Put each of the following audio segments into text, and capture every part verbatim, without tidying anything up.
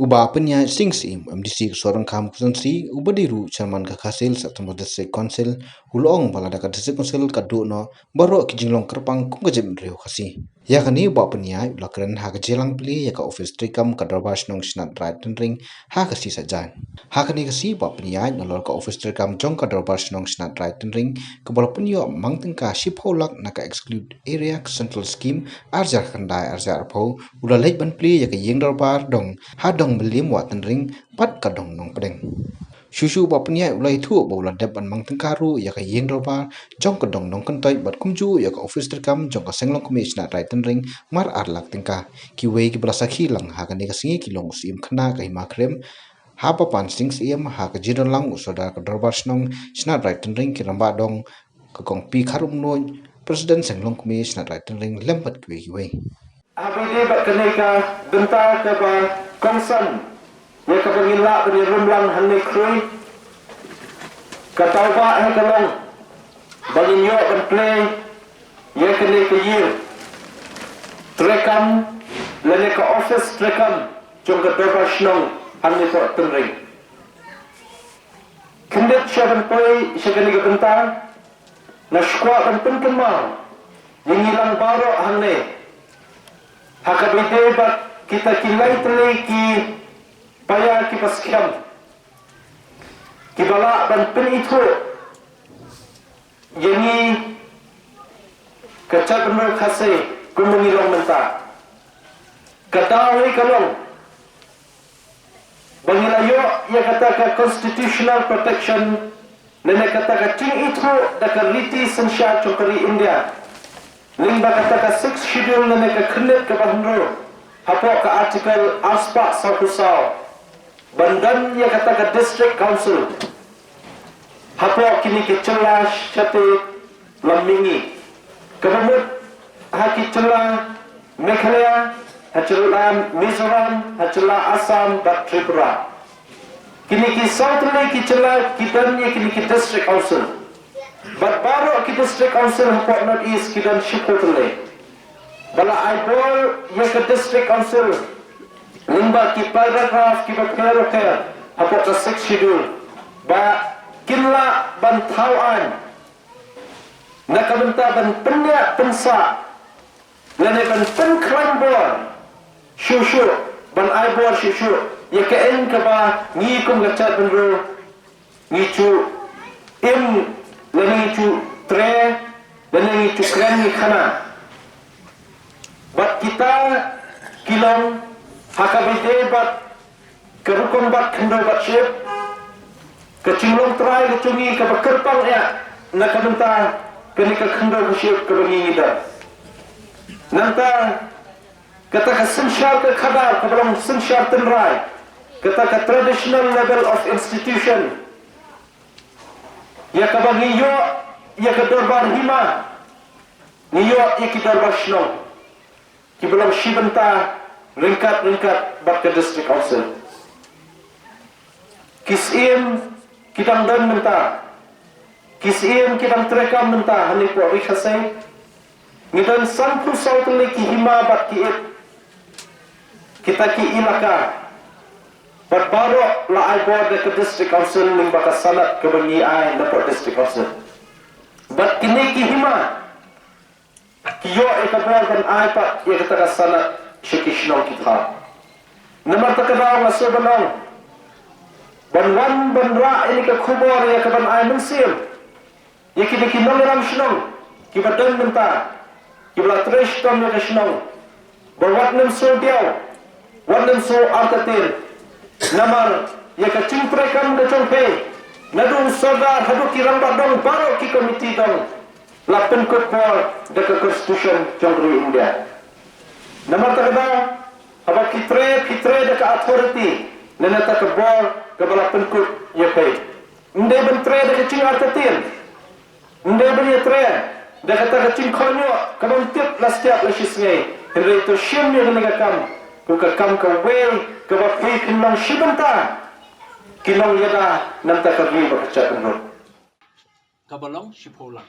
U Bah Pynïaid Sing Syiem, M D C ka Sohryngkham Constituency, uba dei ruh Chairman ka Khasi Hills Autonomous District Council, u la ong ba lada ka District Council ka duh noh baroh ki jinglong kyrpang kum ka jaitbynriew Khasi. Ïa kane u Bah Pynïaid u la kren ha ka jingïalang plie ïa ka ophis treikam ka Dorbar Shnong Shnat Rai Tynring ha ka sngi Saitjaiñ. Ha kane ka sngi u Bah Pynïaid nalor ka ophis treikam jong ka Dorbar Shnong Shnat Rai Tynring kaba la pynïoh mang tyngka shiphew lak na ka Exclude Area Central Scheme arhajar khyndai arhajar arphew, u la leit ban plie ïa ka ïing dorbar dong ha Dong Mylliem Wah Tynring bad ka Dong Nongpdeng. Shuh shuh u Bah Pynïaid u la ïathuh ba u la dep ban mang tyngka ruh ïa ka ïing dorbar jong ka Dong Nongkyntoit bad kumjuh ïa ka ophis treikam jong ka Seng Longkmie Shnat Rai Tynring mar ar lak tyngka. Kiwei kiba la sakhi lang ha kane ka sngi ki long u Syiem Khynnah ka Hima Khyriem, ha Bah Pan Sing Syiem, ha ka jingdon lang u Sordar ka Dorbar Shnong Shnat Rai Tynring, ki rangbah dong, ka Kong P. Kharumnuid, President Seng Longkmie Shnat Rai Tynring, lem bad kiwei kiwei. Haba ïadei bad kane ka bynta kaba kongsan ïa kaba ngin lah ban ïarum lang hangne khrui, ka daw ba ha ka long ba ngin ïoh ban plie ïa kane ka ïing treikam lane ka ophis treikam jong ka Dorbar Shnong hangne hapoh Tynring. Khyndiat sha ban poi sha kane ka bynta, nga sngewkwah ban pynkynmaw ïa ngi lang baroh hangne ha kaba ïadei bad kita ki lai tylli ki paia kiba skhem kiba lah ban pynithuh ïa ngi ka jaitbynriew Khasi kumba ngi long mynta. Ka daw hi ka long ba ngi la ïoh ïa kata ka constitutional protection lane kata ka jingithuh da ka riti synshar jong ka ri India lyngba kata ka Sixth Schedule lane ka khyrnit kaba hynriew hapoh ka Article arspah sawphew saw ban don ïa kata ka District Council hapoh kine ki jylla shatei lam mihngi, kaba mut ha ki jylla Meghalaya, ha jylla Mizoram, ha jylla Assam bad Tripura. Kine ki saw tylli ki jylla ki don ïa kine ki District Council. Bad baroh ki District Council hapoh North East ki don shiphew tylli. Ba la ai bor ïa ka District Council lyngba ki paragraph kiba pher bapher hapoh ka Sixth Schedule ba kin lah ban thaw aiñ na ka bynta ban pynïap pynsah lane ban pynkhlaiñ bor shuh shuh, ban ai bor shuh shuh ïa kaei kaba ngi kum ka jaitbynriew ngi ju im lane ngi ju trei lane ngi ju kren ngi khana. Bad kita ki long ha kaba ïadei bad ka rukom bat khyndew bad shyiap, ka jinglong trai ka jong ngi kaba kyrpang ïa na ka bynta kane ka khyndew ka shyiap kaba ngi ngi don. Nangta kata ka synshar ka khadar kaba long synshar tynrai, kata ka traditional level of institution, ïa kaba ngi ïoh ïa ka dorbar hima, ngi ïoh ïa ki dorbar shnong kiba long shi bynta ryngkat ryngkat bad ka District Council. Ki syiem ki dang don mynta, ki syiem ki dang treikam mynta hangne hapoh Ri Khasi. Ngi don sanphew saw tylli ki hima bad ki it, kita ki ilaka. Bad baroh la ai bor da ka District Council lyngba ka sanad kaba ngi ai na hapoh District Council. Bad kine ki hima ki ïoh ïa ka bor ban ai pat ïa kata ka sanad sha ki shnong ki thaw. Namar kata ka daw nga sngewbha ban ong, ban wan ban rah ïa kane ka khubor ïa ka ban ai mynsiem ïa kine ki nongïalam shnong kiba don mynta, kiba la trei shitom ïa ka shnong, ba wat nym sngewdiaw, wat nym sngew artatien. Namar ïa ka jingtreikam ka jong phi, naduh u sordar haduh ki rangbah dong baroh ki komiti dong, la pynkut bor da ka Constitution jong ka ri India. Namar kata ka daw, haba phi trei, phi trei da ka authority lane da ka bor kaba la pynkut ïa phi. Ym dei ban trei da ka jingartatien. Ym dei ban ïa trei da kata ka jingkohnguh kaba ym tip la step la shisngi. Hynrei to shim ïa kane ka kam kum ka kam kawei kaba phi phin long shi bynta ki nongïada na ka bynta ka ri bad ka jaitbynriew. Kaba long shiphew lak.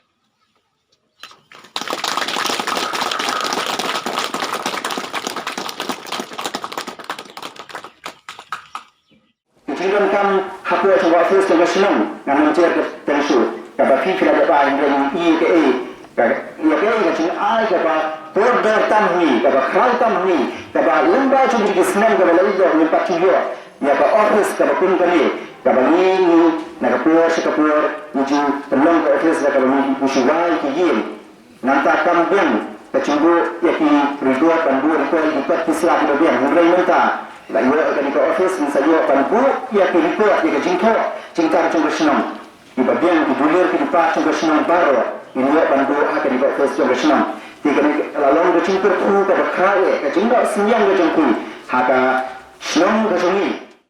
Jingdonkam hapoh jong ka office jong ka shnong, ngan ym jer ka teng shuh. Kaba phi phi la dep ai, hynrei ngi ïohi ïa kaei, ka, ïa kaei ka jingai kaba kordor tam hangne, kaba khraw tam hangne, kaba lyngba jong ki snem kaba la ïoh, ngim pat ju ïoh ïa ka office kaba kum kane, kaba ngi, ngi na ka por sha ka por ngi ju pynlong ka office da kaba ngi, ngi shu wai ki ïing. Nangta kam biang ka jingbuh ïa ki record, ban buh record ïa ki kot ki sla kiba biang. Hynrei mynta la ïoh ïa kane ka office, ngi sa ïoh ban buh ïa ki record ïa ka jingthoh jingtar jong ka shnong. Kiba biang, ki dulir ki dkhot jong ka shnong baroh ngin ïoh ban buh ha kane ka office jong ka shnong. Te kane ka la long ka jingkyrkhu kaba khraw eh, ka jingnoh synñiang ka jong phi ha ka shnong ka jong ngi.